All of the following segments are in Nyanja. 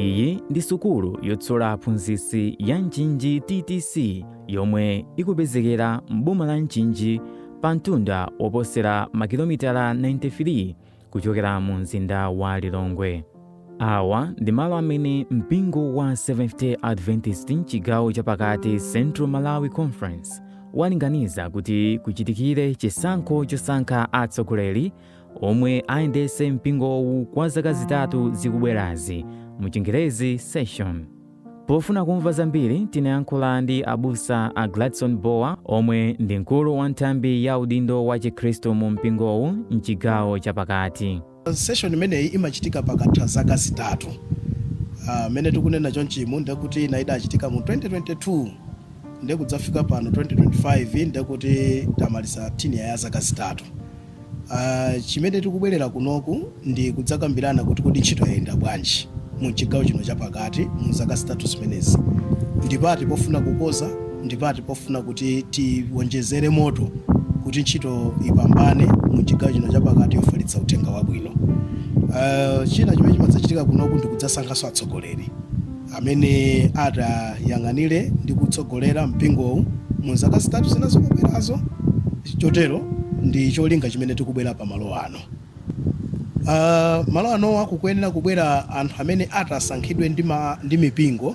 Iyi ndi sukulu yotsola aphunzitsi ya Mchinji TTC yomwe ikupezekera m'boma la Mchinji pa mtunda woposera makilomitala 93 kuchokera mu mzinda wa Lilongwe. Awa ndi malo amene mpingo wa Seventh Day Adventist mchigawo chapakati, Central Malawi Conference, walinganiza kuti kuchitikire chisankho chosankha atsogoleri omwe ayendetse mpingowu kwa zaka 3 zikubwerazi, mu Chingerezi session. Pofuna kumva zambiri, tinayankhula ndi abusa a Gladson Bowa omwe ndi mkulu wa nthambi ya udindo wa Chikhristu mu mpingowu mchigawo chapakati. Session imeneyi imachitika pakatha zaka 3. Mmene tikunena chonchimu, ndekuti ina idachitika mu 2022, ndekudzafika pano 2025, ndekuti tamaliza tenure ya zaka 3. Chimene tikubwerera kunoku ndi kudzakambirana kuti kodi ntchito yayenda bwanji mu chigawo chino chapakati mu zaka 3 zimenezi, ndipati pofuna kukoza, ndipati pofuna kuti tiwonjezere moto kuti ntchito ipambane mu chigawo chino chapakati yofalitsa uthenga wabwino. China chimene chimadzachitika kunoku ndi kudzasankhanso atsogoleri amene atayang'anire ndi kutsogolera mpingowu mu zaka 3 zina zikubwerazo. Chotero ndi cholinga chimene tikubwera pa malo ano. Malo anowa kukuyenera kubwera anthu amene atasankhidwe ndi mipingo,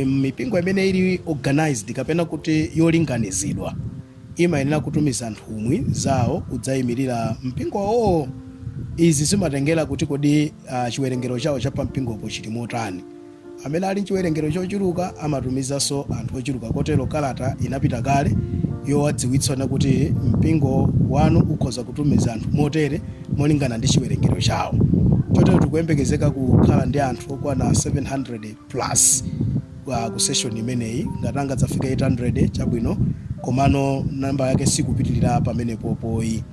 mipingo imene ili organized kapena kuti yolinganizidwa imayenera kutumiza nthumwi zawo kudzayimirira mpingo wawowo. Izi zimatengera kuti kodi chiwerengero chawo cha pampingopo chili motani. Amene ali chiwerengero chochuluka amatumizanso anthu ochuluka. Kotero kalata inapita kale yowadziwitsana kuti mpingo wanu ukhoza kutumiza anthu motere molingana ndi chiwerengero chawo. Chotero tikuyembekezeka kukhala ndi anthu okwana 700 plus ku session imeneyi. Ngati angadzafika 800, chabwino, komano namba yake sikupitirira pamenepopoyi.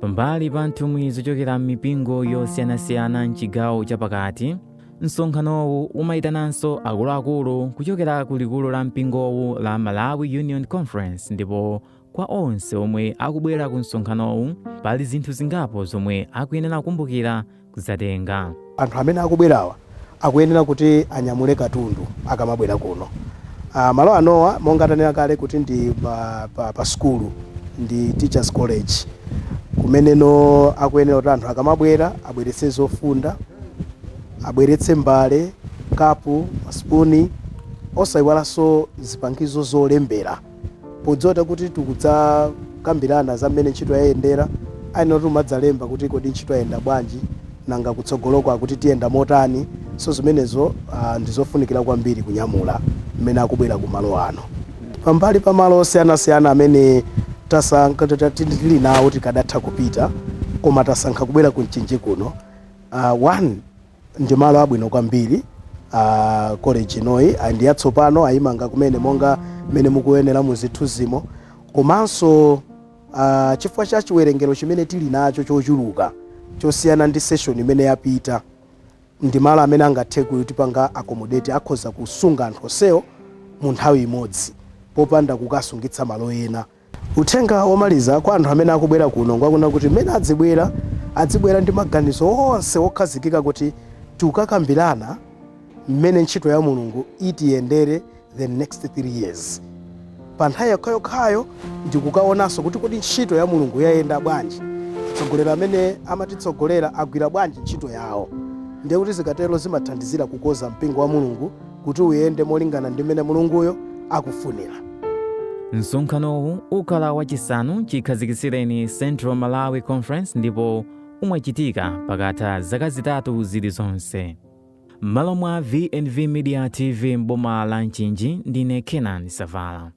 Pambali pa nthumwi zochokera m'mipingo yosiyanasiyana mchigawo chapakati, msonkhanowu umayitananso akuluakulu kuchokera ku likulu la mpingowu la Malawi Union Conference. Ndipo kwa onse omwe akubwera ku msonkhanowu, pali zinthu zingapo zomwe akuyenera kukumbukira kudzatenga. Anthu amene akubwerawa akuyenera kuti anyamule katundu akamabwera kuno. Malo anowa, monga tanena kale kuti ndi pa sukulu, ndi Teachers College, kumeneno akuyenera kuti anthu akamabwera abweretse zofunda, abweretse mbale, kapu, masipuni, osayiwalanso zipangizo zolembera, podziwa kuti tikudzakambirana za mmene ntchito yayendera. Ayenera kuti umadzalemba kuti kodi ntchito yayenda bwanji, nanga kutsogoloko akuti tiyenda motani. So zimenezo ndizofunikira kwambiri kunyamula mmene akubwera ku malo ano. Pambali pa malo osiyanasiyana amene tasankha, tili nawo, tikadatha kupita, koma tasankha kubwera ku Mchinji kuno. One, ndi malo abwino kwambiri. College inoyi ndi yatsopano, ayimanga kumene monga mmene mukuyenera muzithunzimo. Komanso chifukwa cha chiwerengero chimene tili nacho chochuluka chosiyana ndi session imene yapita, ndi malo amene angathe kutipanga accommodate, akhoza kusunga anthu onsewo mu nthawi imodzi popanda kukasungitsa malo ena. Uthenga womaliza kwa anthu amene akubwera kuno ngwakunena kuti mmene adzibwera, adzibwera ndi maganizo onse okhazikika kuti tikukakambirana mmene ntchito ya Mulungu itiyendere the next 3 years. Pa nthawi yokhayokhayo ndikukaonanso kuti kodi ntchito ya Mulungu yayenda bwanji, atsogoleri amene amatitsogolera agwira bwanji ntchito yawo. Ndiye kuti zikatero zimathandizira kukoza mpingo wa Mulungu kuti uyende molingana ndi mmene Mulunguyo akufunira. Msonkhanowu ukhala wachisanu chikhazikitsireni Central Malawi Conference ndipo umachitika pakatha zaka 3 zilizonse. M'malo mwa VNV Media TV m'boma la Mchinji, ndine Kenan Savala.